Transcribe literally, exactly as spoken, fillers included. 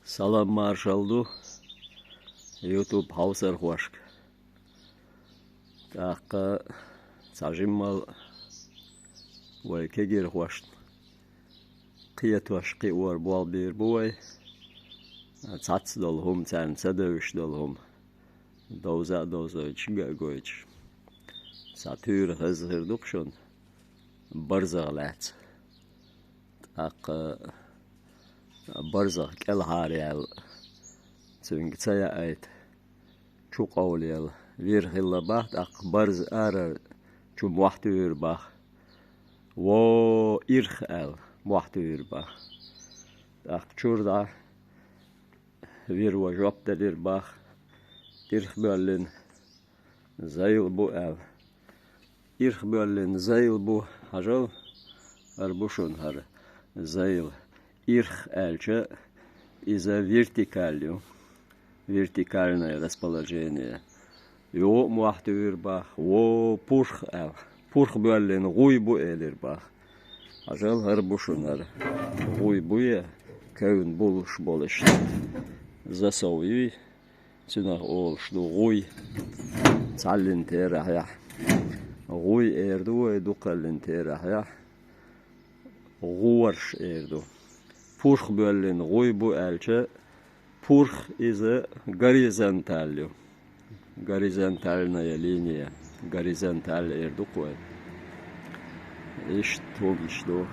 Салам маршалла ду YouTube хьовсархошка. ТӀаккха цхьа жиммал вай кегирхошна кхетош, кхиор болх бийр бу вай. Цхьацца долу хӀума, царна ца девзаш долу хӀума довза а довзуьйтуш, га а гойтуш. Цхьа туьйра хезна хир ду-кх шуна барзах лаьцна. ТӀаккха барзах кӀелхьара яьлла, цуьнга ца яийта, чу къовлаелла вир хилла боху, тӀаккха барз арара чу мохь туьйхира боху. «Во, ирх!» аьлла, мохь туьйхира боху. ТӀаккха чуьра дӀа вир ван жоп делира боху: «Ирх боьллина зайла бу», аьлла. «Ирх боьллина зайла бу», хьажал, хӀара бу шуна хӀара зайла. Ирх аьлча, иза вертикаль ю. Вертикальное расположение. Юха а мохь туьйхира боху: «Во, пурх!» аьлла. «Пурх боьллина гӀуй бу», элира боху. Хьажал, хӀара бу шуна хӀара. ГӀуй бу я, кевнна булуш болу иштта засов юй, цунах олуш ду гӀуй. Цхьаллин терахьехь гӀуй эр ду вай, дукхаллин терахьехь гӀорш эр ду. Пурх боьллина гӀуй бу аьлча, пурх иза горизонталь ю. Горизонтальная линия. Горизонталь эр ду-кх вай. Иштта хӀумнаш ду.